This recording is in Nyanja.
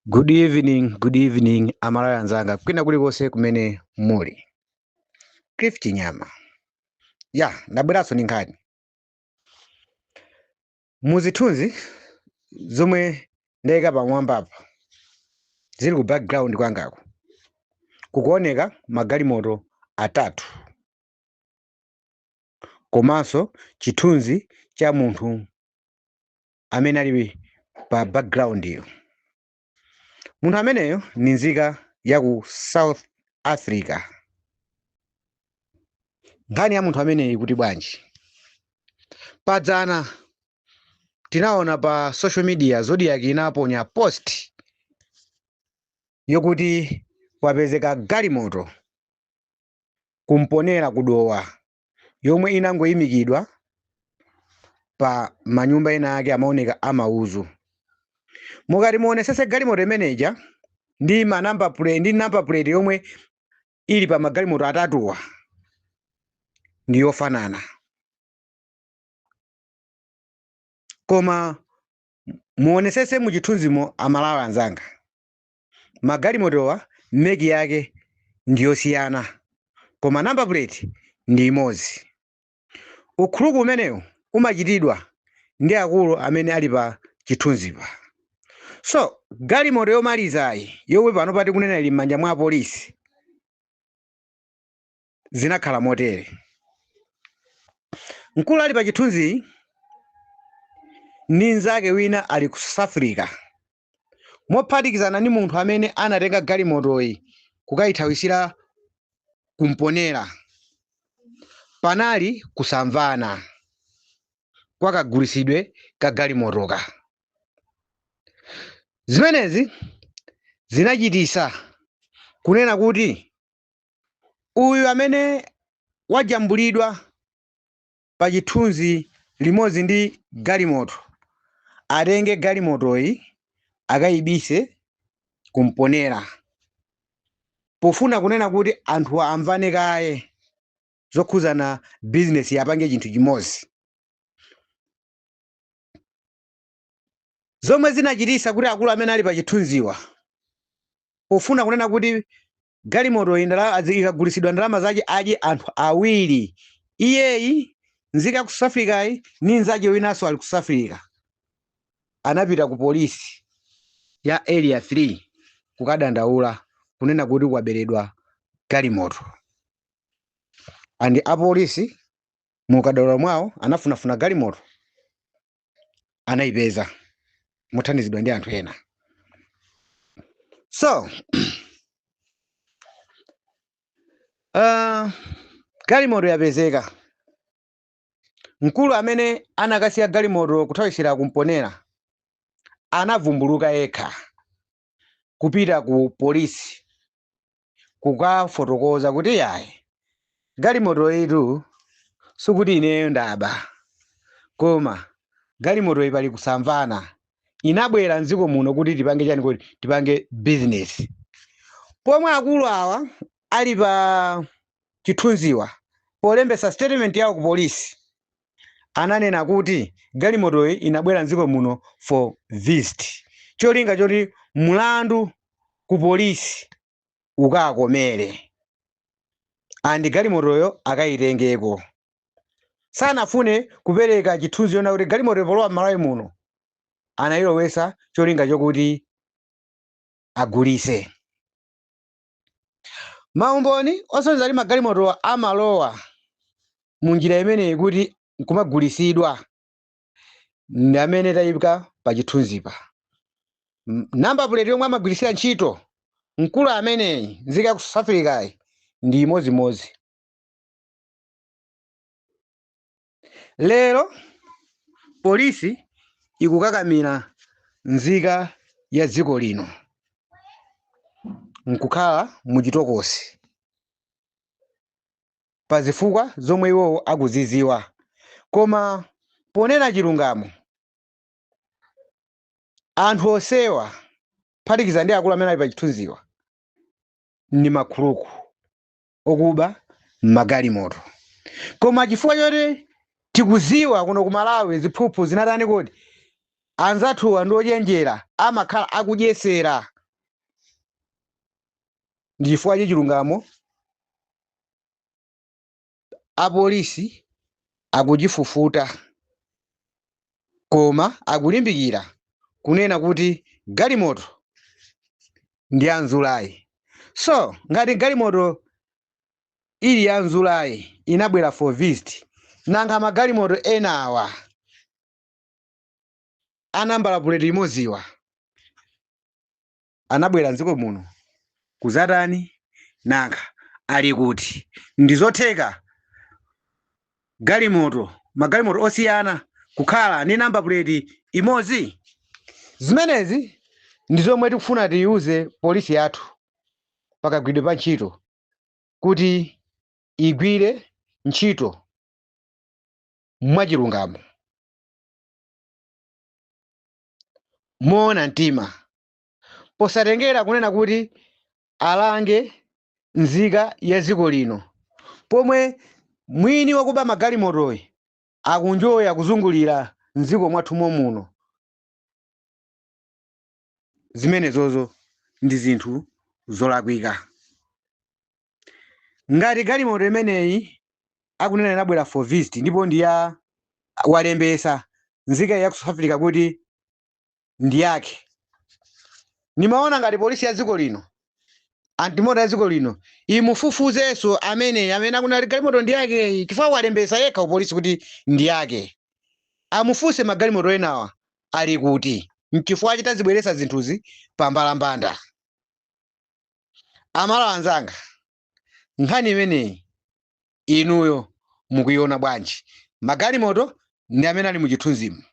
Good evening, good evening, Amalawi anzanga kwina kulikonse kumene muli. Cliff Chinyama. Ya, ndabweranso ndi nkhani. Muzithunzi zomwe ndayika pamwambapa zili ku background kwangako kukuoneka magalimoto atatu komanso chithunzi cha munthu amene ali pa background iyo. Munthu ameneyo ni nzika ya ku South Africa. Nkhani ya munthu ameneyi ikuti bwanji? Padzana tinaona pa social media Zodiak inaponya post yokuti kwapezeka galimoto kumponera kudowa yomwe inangoyimikidwa pa manyumba ena ake amaoneka amauzu. Mukati muonesese galimoto imeneja ndi ma number plate, ndi number plate yomwe ili pa magalimoto atatuwa ndi yofanana, koma muonesese muchithunzimo Amalawi anzanga, magalimotowa meki yake ndi yosiyana koma number plate ndi imodzi. Ukhuluku umenewu umachitidwa ndi akulu amene ali pa chithunzipa. So galimoto yomalizayi yomwe pano pati kunena ili m'manja mwa apolisi zinakhala motere. Mkulu ali pa chithunziyi ndi mnzake wina ali ku South Africa mophatikizana ndi munthu amene anatenga galimotoyi kukayithawisira kumponera. Panali kusamvana kwa kagulisidwe ka galimotoka. Zimenezi zinachitisa kunena kuti uyu amene wajambulidwa pa chithunzi limodzi ndi galimoto atenge galimotoyi akayibise kumponera, pofuna kunena kuti anthu amvane kaye zokhuzana bizinesi yapange chinthu chimodzi. Zomwe zinachitisa kuti akulu amene ali pa chithunziwa pofuna kunena kuti galimoto ikagulisidwa ndalama zake adye anthu awiri, iyeyi nzika ku South Africa ni nzake winanso ali ku South Africa, anapita ku polisi ya Area 3 kukadandaula kunena kuti kwaberedwa galimoto. And apolisi mukadaulo mwawo anafunafuna galimoto, anayipeza mothandizidwa ndi anthu ena. So galimoto yapezeka. Mkulu amene anakasiya galimoto kuthawisira kumponera anavumbuluka yekha kupita ku polisi kukafotokoza kuti yayi, galimoto itu sikuti ineyo ndaba, koma galimoto iyi pali kusamvana, inabwera mdziko muno kuti tipange chani, kuti tipange business. Pomwe akulu awa ali pa chithunziwa polembesa statement yawo ku polisi ananena kuti galimotoyi inabwera mdziko muno for visit, cholinga choti mlandu ku polisi ukakomere and galimotoyo akayitengeko. Sanafune kupereka chithunzi chona kuti galimoto polowa m'Malawi muno anayilowesa cholinga chokuti agulise. Maumboni osonyeza kuti magalimoto amalowa munjira imeneyi kuti nkumagulisidwa ndi amene tayika pa chithunzipa. Number plate yomwe amagwirisira ntchito mkulu ameneyi nzika ku South Africa ndi imodzimodzi. Lero polisi ikukakamira nzika ya dziko lino nkukhala muchitokosi pa zifukwa zomwe iwowo akuziziwa, koma ponena chilungamo anthu osewa phatikiza ndi akulu amene ali pa chithunziwa ndi makhuluku okuba magalimoto. Koma chifukwa choti tikuziwa kuno ku Malawi ziphuphu zinatani, kuti anzathuwa ndi ochenjera amakhala akudyesera. Ndi chifukwa cha chilungamo apolisi akuchifufuta, koma akulimbikira kunena kuti galimoto ndi ya Nzulayi. So ngati galimoto ili ya Nzulayi inabwera for visit, nanga magalimoto enawa a nambala puleti imodziwa anabwera mdziko muno kuzatani? Nanga ali kuti? Ndizotheka galimoto, magalimoto osiyana kukhala ndi namba plate imodzi? Zimenezi ndi zomwe tikufuna tiyiuze polisi yathu pakagwiridwe pa ntchito kuti igwire ntchito mwachilungamo, moona mtima, posatengera kunena kuti alange nzika ya dziko lino pomwe mwini wakuba magalimotoyi akunjoya kuzungulira mdziko mwathu momuno. Zimenezozo ndi zinthu zolakwika. Ngati galimoto imeneyi akunena inabwera for visit ndipo ndi ya walembesa nzika ya ku South Africa kuti ndi yake, nimaona ngati polisi ya dziko lino, antimota ya dziko lino imufufuzenso amene akunena kuti galimoto ndi yake, chifukwa walembesa yekha kupolisi kuti ndi yake. Amufunse magalimoto enawa ali kuti. Nchifukwa chitazibweresa zinthuzi pambalambanda. Amalawi anzanga, nkhani imeneyi inuyo mukuiona bwanji? Magalimoto ndi amene ali muchithunzimu.